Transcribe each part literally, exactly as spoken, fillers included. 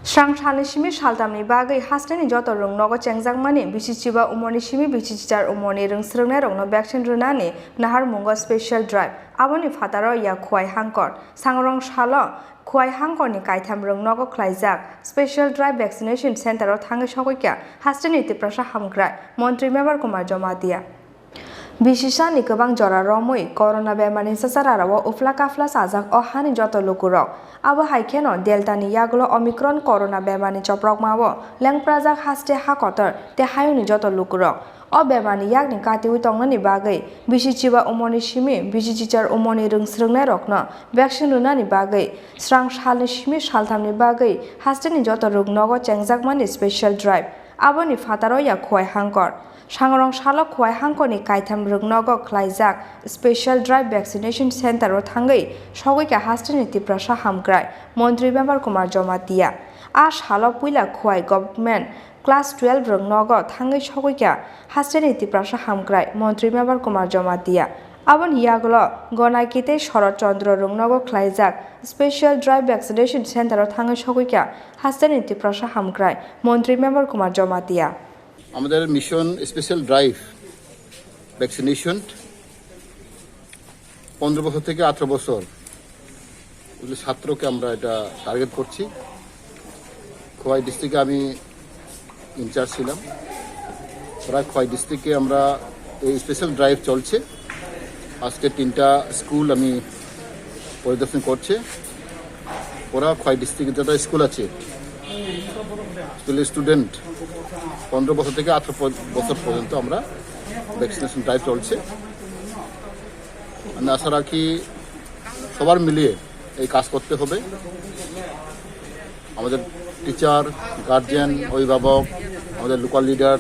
Srang salni simi saltamni bagwi hasteni joto rwngnogo chengjakmani bisi chiba umorni simi bisi chichar umorni rwngsrwngnairokno vaccine rwnani naharmungo special drive. Aboni phataro ya Khowai Hangkor. Sangrong salo Khowai Hangkorni kaitham rwngnogo khlaijak special drive vaccination center-o thangwi sogwikha hasteni Tiprasa hamkrai montri Mebar Kumar Jamatia. Bisisani kwbang jora romwi corona bemarni chachararao uphla kaphla chajak o hani joto lukurok. Abo hai kheno Delta ni yagulo Omicron corona bemarni choprokmao lengprajak haste ha kotor tei hayungni joto lukurok. O bemarni yakni katiwi tongnani bagwi bisi chiba umorni simi bisi chichar umorni rwngsrwngnairokno vaccine rwnani bagwi srang salni simi salthamni bagwi hasteni joto rwngnogo chengjakmani special drive. Aboni phataro ya Khowai Hangkor. Sangrong salo Khowai Hangkorni kaitham rwngnogo khlaijak special drive vaccination center-o thangwi sogwikha hasteni Tiprasa hamkrai montri Mebar Kumar Jamatia. A salo puila Khowai government class twelve rwngnogo thangwi sogwikha hasteni Tiprasa hamkrai montri Mebar Kumar Jamatia. Aboni yagulo Gonaki tei Shorot Chandra rwngnogo khlaijak special drive vaccination center-o thangwi sogwikha hasteni Tiprasa hamkrai montri Mebar Kumar Jamatia. আমাদের mission special drive vaccination পনেরো বছর থেকে আঠারো বছর এগুলো ছাত্রকে আমরা এটা টার্গেট করছি। খোয়াই ডিস্ট্রিক্টে আমি ইনচার্জ ছিলাম। প্রায় খোয়াই ডিস্ট্রিক্টে আমরা এই স্পেশাল ড্রাইভ চলছে। আজকে তিনটা স্কুল আমি পরিদর্শন করছে। ওরা খোয়াই ডিস্ট্রিক্টে যত স্কুল আছে, স্কুলের স্টুডেন্ট পনেরো বছর থেকে আঠারো প-, বছর পর্যন্ত আমরা ভ্যাকসিনেশন ড্রাইভ চলছে। আমি আশা রাখি সবার মিলিয়ে এই কাজ করতে হবে। আমাদের টিচার, গার্জিয়ান, অভিভাবক, আমাদের লোকাল লিডার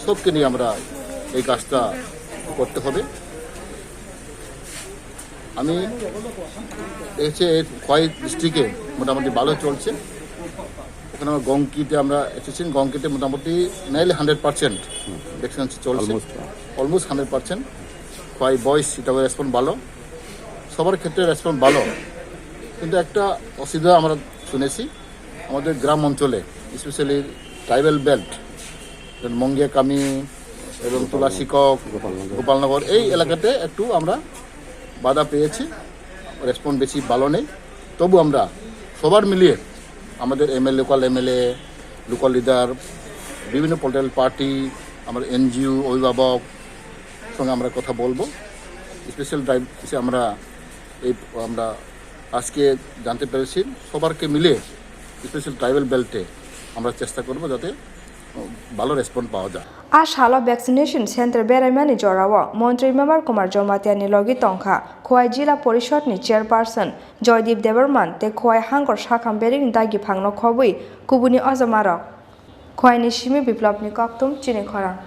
সবকে নিয়ে আমরা এই কাজটা করতে হবে। আমি এসে খোয়াই ডিস্ট্রিক্টে মোটামুটি ভালো চলছে। ওখানে আমার গংকিতে আমরা এসেছি, গংকিতে মোটামুটি নাইলে হান্ড্রেড পার্সেন্ট ভ্যাকসিনেশন চলছে। Almost. Almost hundred percent. Khowai বয়স, সেটাও রেসপন্স ভালো, সবার ক্ষেত্রে রেসপন্স ভালো। কিন্তু একটা অসুবিধা আমরা শুনেছি, আমাদের গ্রাম অঞ্চলে, স্পেশালি ট্রাইবাল বেল্ট, যেমন মঙ্গিয়াকামি এবং তুলাশিকক, গোপালনগর। গোপালনগর, এই এলাকাতে একটু আমরা বাধা পেয়েছি, রেসপন্স বেশি ভালো নেই। তবু আমরা সবার মিলিয়ে, আমাদের MLA, local MLA, local leader, বিভিন্ন পলিটিক্যাল পার্টি, আমার এনজিও, অভিভাবক সঙ্গে আমরা কথা বলবো। স্পেশাল ড্রাইভ এসে আমরা এই, আমরা আজকে জানতে পেরেছি, সবারকে মিলে স্পেশাল ট্রাইবাল বেল্টে আমরা চেষ্টা করব যাতে, উম, ভালো রেসপন্স পাওয়া যায়। A salo vaccination center beraimani jorao montri Mebar Kumar Jamatia ni logi tongkha Khowai Jila Porishod ni chairperson Joydeep Debbarman tei Khowai Hangkor Sakham Berikni dagi phangno khobwi kubuni ojamarok. Khowai ni simi Biplop ni koktum chini khorang.